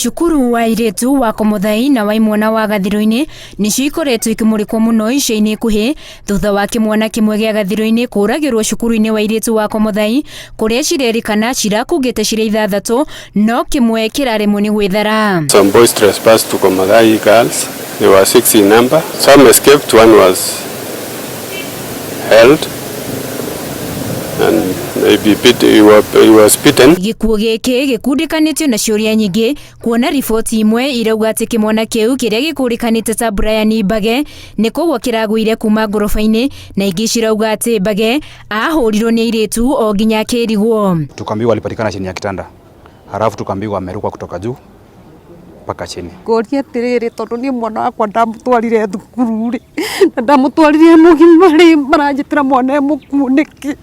Cukuru wa airĩtu wa Komuthai na wa imwana wa Gathirũ-inĩ nĩcio ikoretwo ikĩmũrĩkwo mũno ica-inĩ ikuhĩ thutha wa kĩmwana kĩmwe gĩa Gathirũ-inĩ kũragĩrwo cukuru-inĩ wa airĩtu wa Komuthai kũrĩa cirerĩkana cirakungĩte cirĩ ithathatũ no kĩmwe kĩraremwo nĩ gwĩthara. Some boys trespassed to Komuthai girls. They were six in number. Some escaped, one was held and maybe he was beaten. Gĩkuũ gĩkĩ gĩkundĩkanĩtio na ciũria nyingĩ kuona riboti imwe irauga atĩ kĩmwana kĩu kĩrĩa gĩkũrĩkanĩte ta Brian Mbage nĩ kũgwa kĩragũire kuma ngoroba-inĩ na ingĩ cirauga atĩ Mbage ahũrirwo nĩ airĩtu o nginya akĩrigwo. Tukaambiwa alipatikana chini ya kitanda, halafu tukaambiwa ameruka kutoka juu mpaka chini. Ngũria atĩrĩrĩ, tondũ niĩ mwana wakwa ndamũtwarire thukuru rĩ, na ndamũtwarire mũgima rĩ, maranjĩtĩra mwana e mũkuũ nĩkĩ?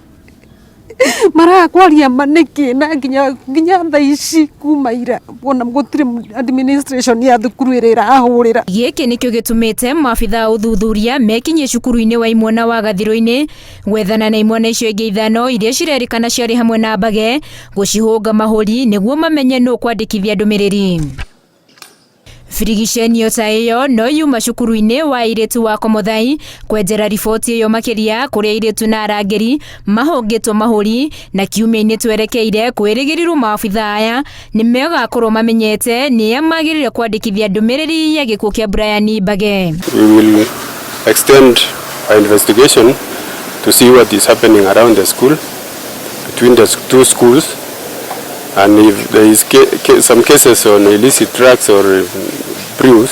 Maraga kwaria ma nĩkĩ? Na nginya thaa ici kuma ira ona gũtirĩ administration ya thukuru ĩrĩa ĩrahũrĩra. Gĩkĩ nĩkĩo gĩtũmĩte maabitha a ũthuthuria mekinyie cukuru-inĩ wa imwana wa Gathirũ-inĩ gwethana na imwana icio ingĩ ithano iria cirerĩkana ciarĩ hamwe na Mbage gũcihũnga mahũri nĩguo mamenye nũ kwandĩkithia ndũmĩrĩri. Birigicenio ta ĩyo no yuma cukuru-inĩ wa airĩtu wa Komuthai kwenjera riboti ĩyo makĩria kũrĩa airĩtu na arangĩri mahũngĩtwo mahũri na kiumia-inĩ twerekeire kwĩrĩgĩrĩrwo maabitha aya nĩ megakorwo mamenyete nĩa magĩrĩire kwandĩkithia ndũmĩrĩri ya gĩkuũ kĩa Brian Mbage. We will extend our investigation to see what is happening around the school, between the two schools, and if there is some cases on illicit drugs or brews,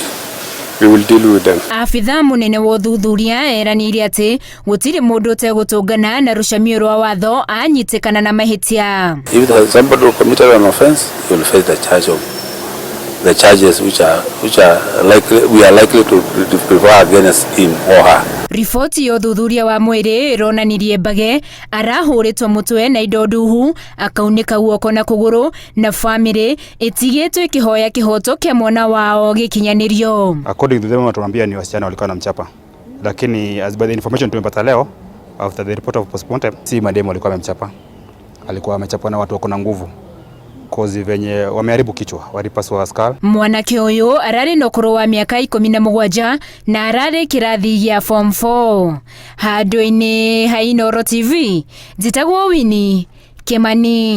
we will deal with them. Abitha mũnene wa ũthuthuria eranĩire atĩ gũtirĩ mũndũ ũtegũtũngana na rũcamio rwa watho anyitĩkana na mahĩtia. If there is somebody who committed an offense, he will face the charge of the charges which are likely we are likely to prefer against him or her. Riboti ya ũthuthuria wa mwĩrĩ ĩronanirie Mbage arahũrĩtwo mũtwe na indo nduhu, akaunĩka guoko na kũgũrũ na bamĩrĩ ĩtigĩtwo ĩkĩhoya kĩhoto kĩa mwana wao gĩkinyanĩrio. According to them wanatuambia ni wasichana walikuwa wanamchapa, lakini as by the information tumepata leo after the report of postmortem, si mademu walikuwa wamemchapa, alikuwa amechapwa na watu wako na nguvu cause venye wameharibu kichwa, walipasua skull. Mwanake ũyũ ararĩ na ũkũrũ wa mĩaka 17 na ararĩ kĩrathi gĩa form 4. Handũ-inĩ ha Inooro TV, njĩtagwo Winnie Kimani.